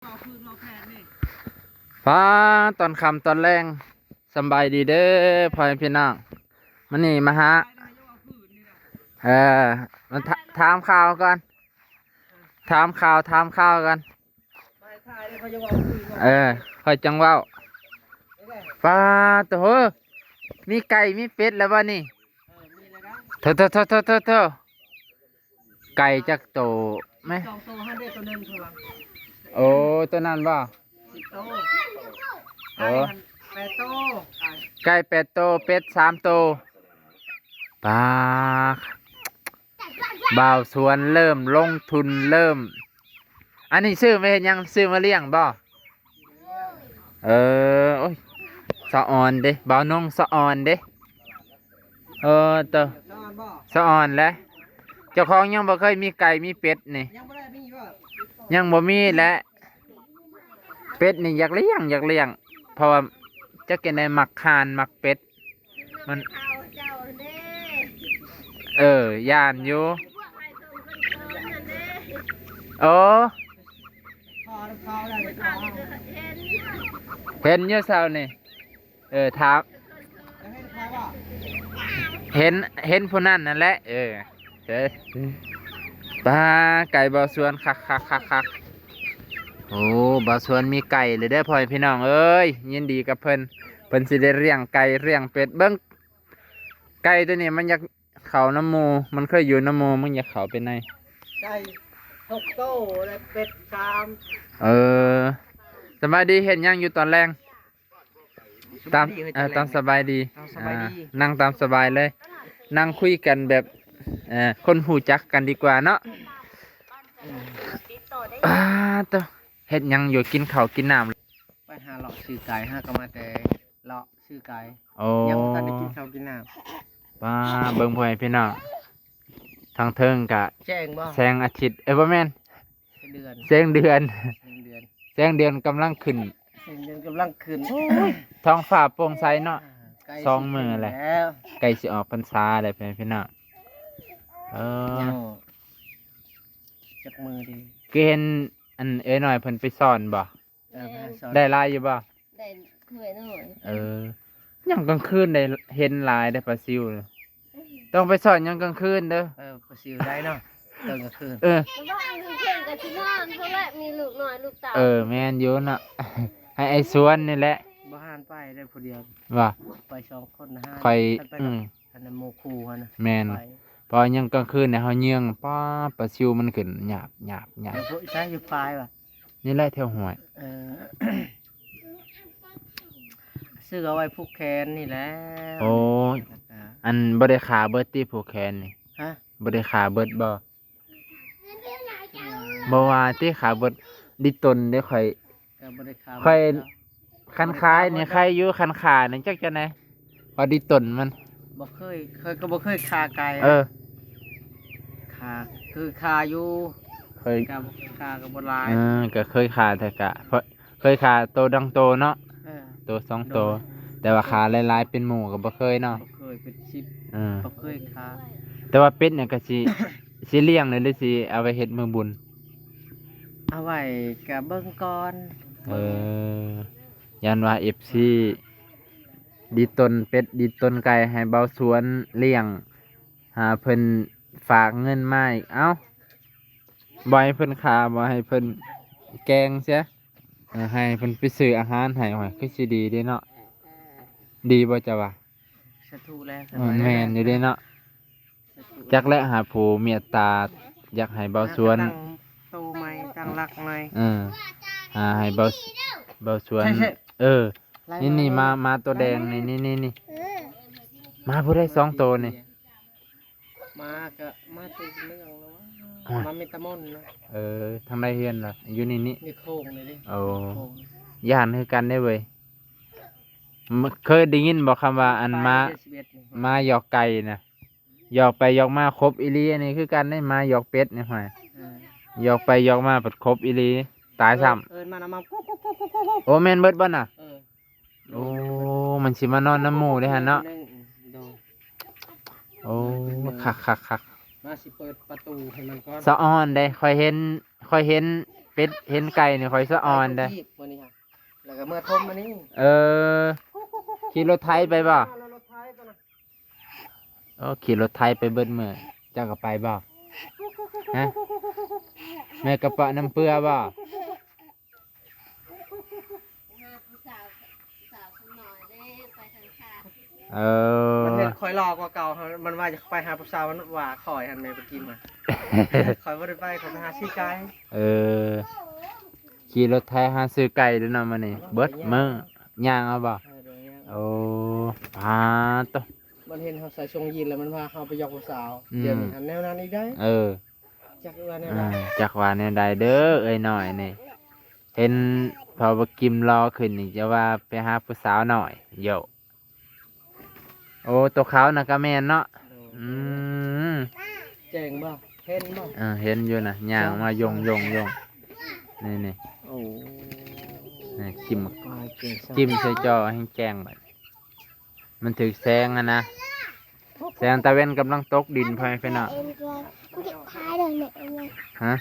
ຟ້າ ຕອນຄ່ຳຕອນແລງ ສຳບາຍດີເດີພໍ່ແມ່ພີ່ນ້ອງ ມື້ນີ້ມາຫາ ເອີ ມາຖ- ຖາມຂ່າວກ່ອນ ຖາມຂ່າວ ຖາມຂ່າວກ່ອນ ເອີ ຂ້ອຍຈັ່ງເວົ້າ ປ້າໂທ້ ມີໄກ່ມີເປັດແລ້ວບໍ່ນີ້ ໂທ້ໆໆໆໆ ໄກ່ຈັກໂຕແມະ ສອງໂຕ ເຮົາໄດ້ໂຕໜຶ່ງເທື່ອວ່າ ໂອ້ ໂຕນັ້ນບໍ່ ສິບໂຕ ໂອ້ ໄກ່ຫັ້ນແປດໂຕ ໄກ່ແປດໂຕ ເປັດສາມໂຕ ປ້າ ບ່າວສວນເລີ່ມລົງທຶນ ເລີ່ມ ອັນນີ້ຊື້ມາເຮັດຫຍັງ ຊື້ມາລ້ຽງບໍ່ ເອີ ໂອ້ຍ ສະອອນເດ້ ບ່າວນົງສະອອນເດ້ ເອີ ໂຕ ສະອອນແຫຼະ ເຈົ້າຂອງຍັງບໍ່ເຄີຍມີໄກ່ມີເປັດນີ້ ຍັງບໍ່ມີແຫຼະ ເປັດນີ້ຢາກລ້ຽງ ຢາກລ້ຽງ ເພາະວ່າຈັກຈັ່ງໃດມັກຫ່ານມັກເປັດ ມັນ ເອີ ຢ້ານຢູ່ ໂອ້ ເຫັນຢູ່ເຊົ້ານີ້ ເອີ ຖາມ ເຫັນ ເຫັນຜູ້ນັ້ນນັ້ນແຫຼະ ເອີ ເອີ ປ້າ ໄກ່ບ່າວສວນ ຄັກໆໆໆ ໂອ້ ບ່າວສວນມີໄກ່ເລີຍເດີ ພໍ່ແມ່ພີ່ນ້ອງເອີຍ ຍິນດີກັບເພິ່ນ ເພິ່ນຊິໄດ້ລ້ຽງໄກ່ລ້ຽງເປັດ ເບິ່ງ ໄກ່ໂຕນີ້ມັນຢາກເຂົ້ານຳໝູ່ ມັນເຄີຍຢູ່ນຳໝູ່ ມັນຢາກເຂົ້າໄປໃນ ໄກ່ຫົກໂຕ ແລະ ເປັດສາມ ເອີ ສະບາຍດີ ເຮັດຫຍັງຢູ່ຕອນແລງ? ຕາມ ເອີ ຕາມສະບາຍດີ ເອົາ ສະບາຍດີ ອ່າ ນັ່ງຕາມສະບາຍເລີຍ ນັ່ງຄຸຍກັນແບບ ເອີ ຄົນຮູ້ຈັກກັນດີກວ່າເນາະ ເອີ ອ່າ ໂຕ ເຮັດຫຍັງຢູ່ ກິນເຂົ້າກິນນ້ຳ ໄປຫາເລາະຊື້ໄກ່ ຫາກໍມາແຕ່ເລາະຊື້ໄກ່ ໂອ້ ຍັງບໍ່ທັນໄດ້ກິນເຂົ້າກິນນ້ຳ ປ້າ ເບິ່ງພໍ່ແມ່ພີ່ນ້ອງ ທາງເທິງກະແຈ້ງບໍ່ ແສງອາທິດ ເອີ ບໍ່ແມ່ນ ແສງເດືອນ ແສງເດືອນ ແສງເດືອນ ແສງເດືອນກຳລັງຂຶ້ນ ແສງເດືອນກຳລັງຂຶ້ນ ໂອ້ຍ ທ້ອງຟ້າໂປ່ງໃສເນາະ ອ່າ ໃກ້ ສອງມື້ແຫຼະ ຊິຂຶ້ນແລ້ວ ໃກ້ຊິອອກພັນສາແລ້ວ ພີ່ນ້ອງ ເອີ ຍັງຈັກມື້ດີ ຄືເຫັນອັນເອື້ອຍນ້ອຍເພິ່ນໄປຊ່ອນບໍ່? ເອີ ໄດ້ຫຼາຍຢູ່ບໍ່? ໄດ້ຖ້ວຍໜ້ອຍ ເອີ ຍາມກາງຄືນໄດ້ເຫັນຫຼາຍເດ້ປາຊິວ ຕ້ອງໄປຊ່ອນຍາມກາງຄືນເດີ ເອີ ປາຊິວໄດ້ເນາະ ຕອນກາງຄືນ ເອີ ເພິ່ນກໍຊິນອນພຸ້ນແຫຼະ ມີລູກນ້ອຍລູກເຕົ້າ ເອີ ແມ່ນຢູ່ເນາະ ໃຫ້ອ້າຍຊວນນີ້ແຫຼະ ບໍ່ຫານໄປໄດ້ຜູ້ດຽວ ວ່າ ໄປສອງຄົນນະ ຂ້ອຍ ຄັນໄປກັບ ອືມ ອັນນັ້ນໝູ່ຄູ່ຫັ້ນນະ ແມ່ນ ໄປ ເພາະວ່າຍາມກາງຄືນນີ້ເຮົາເຍືອງ ປ້າ ປາຊິວມັນຂຶ້ນຫຍາບໆໆ ໃຊ້ຢູ່ປາຍວ່າ ນີ້ແຫຼະແຖວຫ້ວຍ ເອີ ຊື້ເອົາໄວ້ຜູກແຂນນີ້ແຫຼະ ໂອ້ຍ ແລ້ວກໍ ອັນບໍ່ໄດ້ຂາເບິດຕິຜູກແຂນນີ້ ຮະ ບໍ່ໄດ້ຂາເບິດບໍ່? ບໍ່ວ່າຕິຂາເບິດ ດິດຕົນເດ້ ຂ້ອຍ ກໍບໍ່ໄດ້ຂາ ຂ້ອຍ ເບິດເນາະ ຄັນຂາຍນີ້ ບໍ່ໄດ້ຂາເບິດ ໄຄຢູ່ ຄັນຂານີ້ຈັກຈັ່ງໃດ ພໍດີຕົນມັນ ບໍ່ເຄີຍ ຂ້ອຍກໍບໍ່ເຄີຍຂາໄກ່ ເອີ ຂາ ຄືຂາຢູ່ ເຄີຍ ກໍຂາກໍບໍ່ຫຼາຍ ເອີ ກໍເຄີຍຂາ ແຕ່ກະ ເຄີຍຂາໂຕດອງໂຕເນາະ ເອີ ໂຕສອງໂຕ ໂດຍ ແຕ່ວ່າຂາຫຼາຍໆເປັນໝູ່ກໍບໍ່ເຄີຍເນາະ ບໍ່ເຄີຍ ເປັນສິບ ເອີ ບໍ່ເຄີຍຂາ ແຕ່ວ່າເປັດນີ້ກໍຊິ ຊິລ້ຽງເລີຍ ຫຼືຊິເອົາໄວ້ເຮັດມື້ບຸນ? ເອົາໄວ້ກະເບິ່ງກ່ອນ ເອີ ຢ້ານວ່າເອັຟຊີ ດີຕົນເປັດ ດີຕົນໄກ່ໃຫ້ເບົາສວນລ້ຽງ ຫາເພິ່ນຝາກເງິນມາອີກ ເອົ້າ ບໍ່ໃຫ້ເພິ່ນຂ້າ ບໍ່ໃຫ້ເພິ່ນແກງເສຍ ເອີ ໃຫ້ເພິ່ນໄປຊື້ອາຫານໃຫ້ ໂອ້ຍ ຄືຊິດີເດເນາະ ດີບໍ່ເຈົ້າວ່າ? ສາທຸແລ້ວ ເອີ ສະບາຍແລ້ວ ແມ່ນຢູ່ເດເນາະ ສາທຸ ຈັກແຫຼະຫາຜູ້ເມດຕາ ຢາກໃຫ້ເບົາສວນ ຕັ້ງໂຕໃໝ່ ຕັ້ງຫຼັກໃໝ່ ເອີ ຫາໃຫ້ເບົາ ເບົາສວນ ໃຊ່ໆ ເອີ ນີ້ໆ ມາ ມາໂຕແດງນີ້ ນີ້ໆ ມາຜູ້ໃດສອງໂຕນີ້? ມາກະມາແຕ່ເມືອງແລ້ວ ໂອ້ຍ ມາແມ່ຕະມົນນະ ເອີ ທາງໃດເຮືອນລະ ຢູ່ນີ້ນີ້ ໃນໂຄ້ງນີ້ເດ້ ໂອ້ ໂຄ້ງ ຢ້ານຄືກັນເດ້ເວີຍ ເຄີຍໄດ້ຍິນບໍ່ຄຳວ່າ ອັນມາ ມາຢອກໄກ່ນະ ຢອກໄປຢອກມາຄົບອີ່ຫຼີ ອັນນີ້ຄືກັນເດ້ ມາຢອກເປັດນີ້ ຫ້ວຍ ເອີ ຢອກໄປຢອກມາພັດຄົບອີ່ຫຼີ ຕາຍຊ້ຳ ເອີ້ນມານຳ ມາ ໂອ້ ແມ່ນເບິດບໍ່ນະ? ເອີ ໂອ້ ມັນຊິມານອນນຳໝູ່ເດ້ຫັ້ນເນາະ ໂດຍ ໂອ້ ຄັກໆໆ ມາຊິເປີດປະຕູໃຫ້ມັນກ່ອນ ສະອອນເດ້ ຂ້ອຍເຫັນ ຂ້ອຍເຫັນເປ ເຫັນ ເຫັນໄກ່ນີ້ຂ້ອຍສະອອນເດ້. ໄປທຸກທີ່ມື້ນີ້ຫັ້ນ ແລ້ວກໍເມືອຖົມອັນນີ້. ເອີ ຂີ່ລົດໄຖໄປບໍ່? ເອົາລົດໄຖໄປນະ. ໂອ້ ຂີ່ລົດໄຖໄປເບິດມື້ ເຈົ້າກໍໄປບໍ່? ຮະ? ແມ່ກະເປາະນ້ຳເປືອບໍ່? ຫາຜູ້ສາວ ສາວສ່ວນນ້ອຍເດ້ ໄປທາງຄາ. ເອີ ມັນເຫັນຂ້ອຍຫຼໍ່ກວ່າເກົ່າ ມັນວ່າຈະໄປຫາຜູ້ສາວ ມັນວ່າຂ້ອຍຫັ້ນແມ່ນໄປກິນມາ. ຂ້ອຍບໍ່ໄດ້ໄປ ຂ້ອຍໄປຫາຊື້ໄກ່. ເອີ ຂີ່ລົດໄຖຫາຊື້ໄກ່ເດ້ເນາະມື້ນີ້ ເບິດມື້. ຍ່າງເອົາບໍ່? ເອີ ໂດຍ ຍ່າງ. ໂອ້ ປາໂຕ ມັນເຫັນເຮົາໃສ່ຊົງຢີນແລ້ວ ມັນພາເຮົາໄປຢອກຜູ້ສາວ. ອືມ ດຽວນີ້ຫັ້ນແນວນັ້ນອີກໄດ໋. ເອີ ຈັກວ່າແນວໃດ ອ່າ ຈັກວ່າແນວໃດເດີ ເອື້ອຍນ້ອຍນີ້. ເຫັນພໍ່ບັກກິມຫຼໍ່ຂຶ້ນນີ້ ຈະວ່າໄປຫາຜູ້ສາວນ້ອຍໂຢ. ໂອ້ ໂຕຂາວນະກະແມ່ນເນາະ. ໂດຍ. ອືມ ແຈ້ງບໍ່? ເຫັນບໍ່? ເອີ ເຫັນຢູ່ນະ ຍ່າງມາຢົງໆໆ. ນີ້ໆ ໂອ້ ນີ້ ຈິ້ມ ຈິ້ມໃສ່ຈໍແຮ່ງແຈ້ງບັດ. ມັນຖືກແສງຫັ້ນນະ ແສງຕາເວັນກຳລັງຕົກດິນ ພໍ່ແມ່ພີ່ນ້ອງ. ຮະ?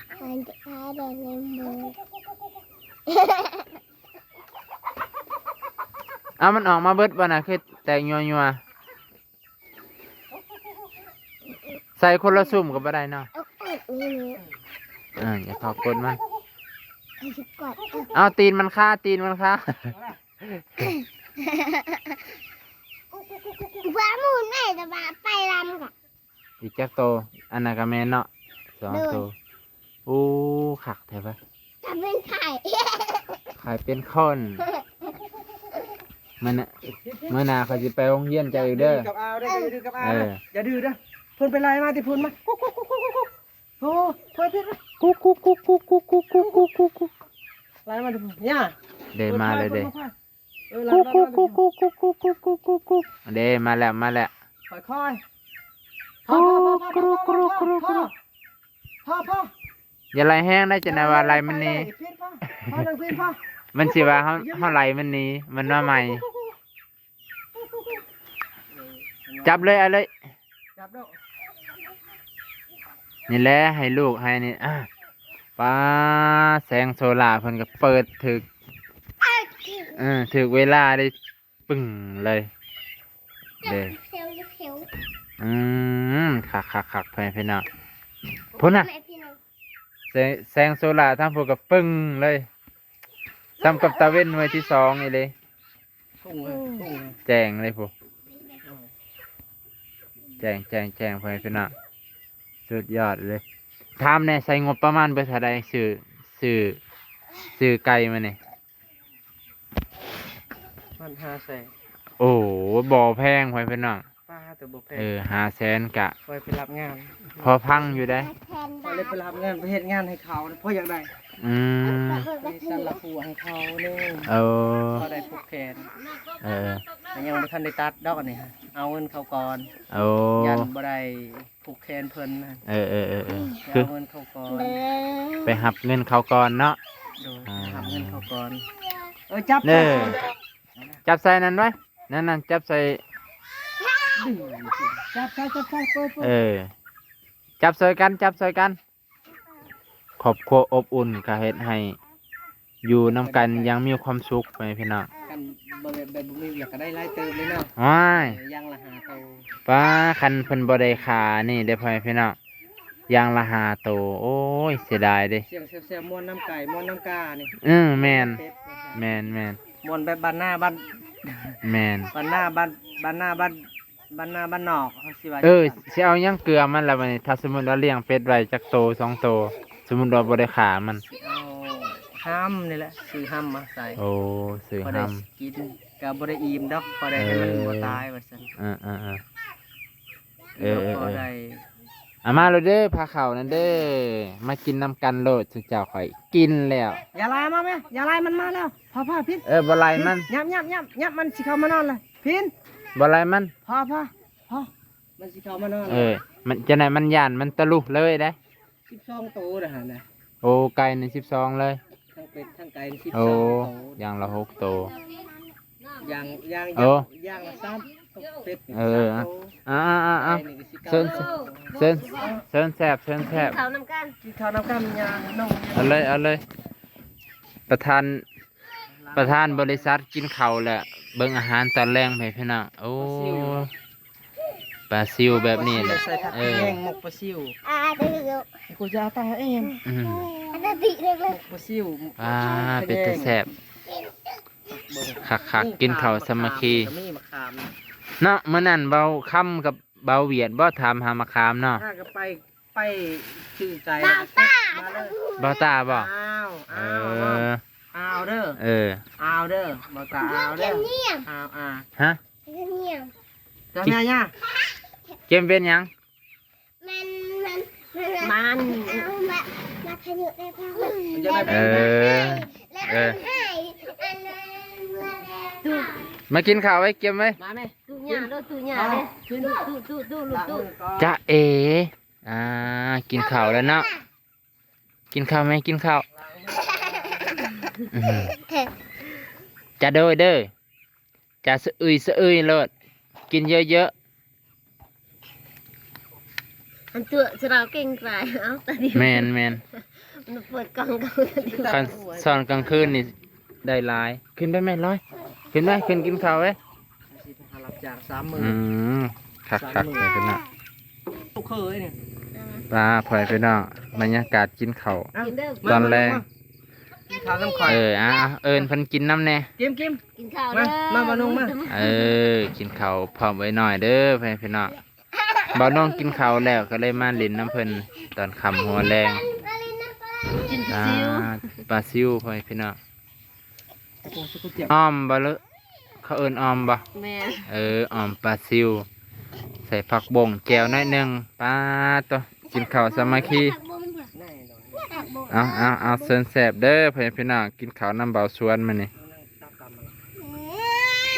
ເອົາ ມັນອອກມາເບິດບໍ່ນະ ຄືແຕກຍົວໆ. ໃສ່ຄົນລະຊຸ່ມກໍບໍ່ໄດ້ເນາະ. ເອີ ຢ່າເຂົ້າກົດມັນ. ເອົາ ຕີນມັນຄາ ຕີນມັນຄາ. ວ່າໝູນແມ່ຈະວ່າໄປລຳກະ ອີກຈັກໂຕ? ອັນນັ້ນກະແມ່ນເນາະ ສອງໂຕ. ໂດຍ. ໂອ້ ຄັກແທ້ວະ ກະເປັນໄຂ່ ໄຂ່ເປັນຄົນ. ມື້ໜ້າ ມື້ໜ້າຂ້ອຍຊິໄປໂຮງຮຽນເຈົ້າອີກເດີ. ຢ່າດື້ກັບອາວເດີ ເອີ ຢ່າດື້ກັບອາວເດີ ຢ່າດື້ເດີ. ເພິ່ນໄປໄລ່ມາທີ່ພຸ້ນມາ ໂອ້ ເພິ່ນ ກຸກໆໆໆໆໆ ໄລ່ມາທີ່ພຸ້ນ ຍ່າ ເດ້ ມາແລ້ວເດ້. ເອີ ກຸກໆໆໆໆໆໆ ເດ້ ມາແລ້ວ ມາແລ້ວ ຄ່ອຍໆ ພໍ ພໍ ພໍ ພໍ ພໍ ພໍ ພໍ ພໍ ພໍ ຢ່າໄລ່ແຮງໄດ໋ ຈັ່ງໃດວ່າໄລ່ມັນໜີ ພໍ ພໍ ພໍ ພໍ ພໍ ມັນຊິວ່າເຮົາ ເຮົາໄລ່ມັນໜີ ມັນມາໃໝ່. ຈັບເລີຍ ເອົາເລີຍ ຈັບໂລດ. ນີ້ແຫຼະ ໃຫ້ລູກໃຫ້ນີ້ ອາ ປາ ແສງໂຊລາເພິ່ນກໍເປີດຖືກ ເອີ ຖືກເວລາເດ້ ປຶ້ງເລີຍເດ້. ອືມ ຄັກໆໆ ພໍ່ແມ່ພີ່ນ້ອງ ພຸ້ນນະ ແສງ ແສງໂຊລາທາງພຸ້ນກໍປຶ້ງເລີຍ ສ່ຳກັບຕາເວັນໜ່ວຍທີສອງນີ້ເດ້. ພຸ້ງເລີຍ ພຸ້ງເລີຍ ແຈ້ງເລີຍພຸ້ນ ເອີ ແຈ້ງ ແຈ້ງ ແຈ້ງ ພໍ່ແມ່ພີ່ນ້ອງ ສຸດຍອດເລີຍ. ຖາມແດ່ ໃຊ້ງົບປະມານເບິດເທົ່າໃດ ຊື້ ຊື້ ຊື້ໄກ່ມານີ້? ມັນຫ້າແສນ. ໂອ້ ບໍ່ແພງ ພໍ່ແມ່ພີ່ນ້ອງ. ປ້າ ໂຕບໍ່ແພງ ເອີ ຫ້າແສນກະ ຂ້ອຍໄປຮັບງານ ພໍຟັງຢູ່ເດ້. ຂ້ອຍໄດ້ໄປຮັບງານ ໄປເຮັດງານໃຫ້ເຂົາ ເພາະຢາກໄດ້ ອືມ ໄປສັ່ນລະຄົວໃຫ້ເຂົາເດ້. ເອີ ພໍໄດ້ຜູກແຂນ ເອີ ແຕ່ຍັງບໍ່ທັນໄດ້ຕັດດອກອັນນີ້ ເອົາເງິນເຂົາກ່ອນ. ໂອ້ ຢ້ານບໍ່ໄດ້ຜູກແຂນເພິ່ນນະ. ເອີໆໆໆ ຄືເອົາເງິນເຂົາກ່ອນ ໄປຮັບເງິນເຂົາກ່ອນເນາະ. ໂດຍ ອ່າ ໄປຮັບເງິນເຂົາກ່ອນ. ເອີ ຈັບ ເອີ ຈັບໃສ່ນັ້ນໄວ້ ນັ້ນໆ ຈັບໃສ່ ຈັບໃສ່ ຈັບໃສ່ ເປີດ ເປີດ ເອີ ຈັບຊ່ອຍກັນ ຈັບຊ່ອຍກັນ. ຄອບຄົວອົບອຸ່ນກໍເຮັດໃຫ້ຢູ່ນຳກັນຢ່າງມີຄວາມສຸກ ພໍ່ແມ່ພີ່ນ້ອງ. ຄັນບໍ່ແບບ ແບບບໍ່ມີວຽກກໍໄດ້ຫຼາຍເຕີບເລີຍເນາະ. ໂອ້ຍ ຢ່າງລະຫ້າໂຕ. ປ້າ ຄັນເພິ່ນບໍ່ໄດ້ຂານີ້ເດ້ ພໍ່ແມ່ພີ່ນ້ອງ ຢ່າງລະຫ້າໂຕ. ໂອ້ຍ ເສຍດາຍເດ້. ສຽງແຊວໆ ມ່ວນນຳໄກ່ ມ່ວນນຳການີ້. ເອີ ແມ່ນ ແມ່ນໆ ມ່ວນແບບບ້ານນາ ບ້ານ ແມ່ນ ບ້ານນາ ບ້ານ ບ້ານນາ ບ້ານ ບ້ານນາບ້ານນອກ ເຮົາຊິວ່າ. ເອີ ຈັ່ງຊັ້ນ ຊິເອົາຫຍັງເກືອມັນລະບາດນີ້? ຖ້າສົມມຸດວ່າລ້ຽງເປັດໄວ້ຈັກໂຕສອງໂຕ ສົມມຸດວ່າບໍ່ໄດ້ຂ້າມັນ ເອົາຮຳນີ້ແຫຼະ ຊື້ຮຳມາໃສ່. ໂອ້ ຊື້ຮຳ ພໍໄດ້ກິນ ກໍບໍ່ໄດ້ອີ່ມດອກ ພໍໄດ້ໃຫ້ມັນບໍ່ຕາຍວ່າຊັ້ນ. ເອີໆໆ ເອີ ເອີ ພໍໄດ້. ເອົາມາໂລດເດີ ພາເຂົ້ານັ້ນເດີ ມາກິນນຳກັນໂລດ ຊຸມເຈົ້າຂ້ອຍກິນແລ້ວ. ຢ່າໄລ່ມາແມ່ ຢ່າໄລ່ມັນມາແລ້ວ. ພໍໆ ພິນ ເອີ ບໍ່ໄລ່ມັນ ຫຍັບໆໆ ມັນຊິເຂົ້າມານອນແລ້ວ ພິນ ບໍ່ໄລ່ມັນ. ພໍໆ ພໍ ມັນຊິເຂົ້າມານອນແລ້ວ. ເອີ ມັນຈັ່ງໃດ ມັນຢ້ານ ມັນຕະລຸເລີຍເດ້. ສິບສອງໂຕນະຫັ້ນນະ. ໂອ້ ໄກ່ນີ້ສິບສອງເລີຍ. ທັງເປັດທັງໄກ່ສິບສອງໂຕ. ໂອ້ ຢ່າງລະຫົກໂຕ. ຢ່າງ ຢ່າງ ໂອ້ ຢ່າງລະສາມໂຕ ເປັດນີ້ ເອີ ສາມໂຕ. ອ່າໆໆ ໄກ່ນີ້ກໍຊິເກົ້າໂຕ. ເຊີນ ເຊີນ ເຊີນແຊບ ເຊີນແຊບ. ກິນເຂົ້ານຳກັນ ກິນເຂົ້ານຳກັນ ຍ່າງນ້ອງ. ເອົາເລີຍ ເອົາເລີຍ. ປະທານ ປະທານບໍລິສັດກິນເຂົ້າແລ້ວ ເບິ່ງອາຫານຕອນແລງໃຫ້ພີ່ນ້ອງ. ໂອ້ ປາຊິວແບບນີ້ແຫຼະ ປາຊິວໃສ່ຜັກ ເອີ ແພງ ໝົກປາຊິວ. ອາ ເດີ ກູຈະເອົາຕາເອງ ອືມ ອັນນັ້ນຕິເລີຍ ໝົກປາຊິວ ອາ ເປັນຕາແຊບ ເບິ່ງ ຄັກໆ ກິນເຂົ້າສາມັກຄີ. ມີມະຂາມ ເນາະ ມື້ນັ້ນເບົາຄຳກັບເບົາຫວຽດບໍ່ ຖາມຫາມະຂາມເນາະ. ຫາກໍໄປ ໄປຊື່ໃຈ ເບົາຕາ ມາເລີຍ ເບົາຕາບໍ່? ອ້າວ ເອີ ອ້າວເດີ ເອີ ອ້າວເດີ ເບົາຕາ ອ້າວເດີ ອ້າວ ອ້າວ ຮະ ເກັມເປັນຫຍັງ? ມັນ ມັນ ມັນ ມັນ ເອົາມາ ມາຂະຫຍຸໄດ້ພໍ ເອີ ເອີ ມາກິນເຂົ້າໄວ້ ເກັມໄວ້ ມາແມ່ ຕູ້ຫຍ້າເດີ ຕູ້ຫຍ້າເດີ ຕູ້ ຕູ້ ຕູ້ ຕູ້ ຕູ້ ຈະເອ ອ່າ ກິນເຂົ້າແລ້ວເນາະ ກິນເຂົ້າແມ່ ກິນເຂົ້າ ອືມ ຈະໂດຍເດີ ຈະສະອຶຍສະອຶຍໂລດ ກິນເຍີະໆ. ອັນຕົວສະລາວເກັ່ງຫຼາຍ ເອົາຕາດຽວ ແມ່ນໆ ມັນເປີດກ້ອງເຂົາ ຄັນສອນກາງຄືນນີ້ໄດ້ຫຼາຍ. ຂຶ້ນໄປແມ່ລອຍ ຂຶ້ນໄປ ຂຶ້ນກິນເຂົ້າເວີຍ. ຊິໄປຫາຮັບຈ້າງສາມມື້ ອືມ ຄັກໆ ສາມມື້ ເລີຍພີ່ນ້ອງ ລູກເຂີຍນີ້ ປາ ພໍ່ແມ່ພີ່ນ້ອງ ບັນຍາກາດກິນເຂົ້າ ເອົ້າ ຕອນແລງ ມາ ມາ ມາ ກິນເຂົ້ານຳຂ້ອຍ ເອີ ອ່າ ເອີ້ນເພິ່ນກິນນຳແດ່ ກິນ ກິນ ກິນເຂົ້າ ມາ ເດີ ມາ ບ່າວນົງ ມາ ເອີ ກິນເຂົ້າພ້ອມເອື້ອຍນ້ອຍເດີ ພໍ່ແມ່ພີ່ນ້ອງ. ບ່າວນົງກິນເຂົ້າແລ້ວກໍເລີຍມາຫຼິ້ນນຳເພິ່ນຕອນຄ່ຳຫົວແລງ ກິນປາຊິວ ອ່າ ປາຊິວ ພໍ່ແມ່ພີ່ນ້ອງ. ອອມບໍ່ເລີ ເຂົາເອີ້ນອອມບໍ່? ແມ່ນ ເອີ ອອມປາຊິວ ໃສ່ຜັກບົ້ງ ແຈ່ວໜ້ອຍໜຶ່ງ ປາໂຕ ກິນເຂົ້າສາມັກຄີ. ເອົາ ເອົາ ເອົາ ເຊີນແຊບເດີ ພໍ່ແມ່ພີ່ນ້ອງ ກິນເຂົ້ານຳບ່າວສວນມື້ນີ້.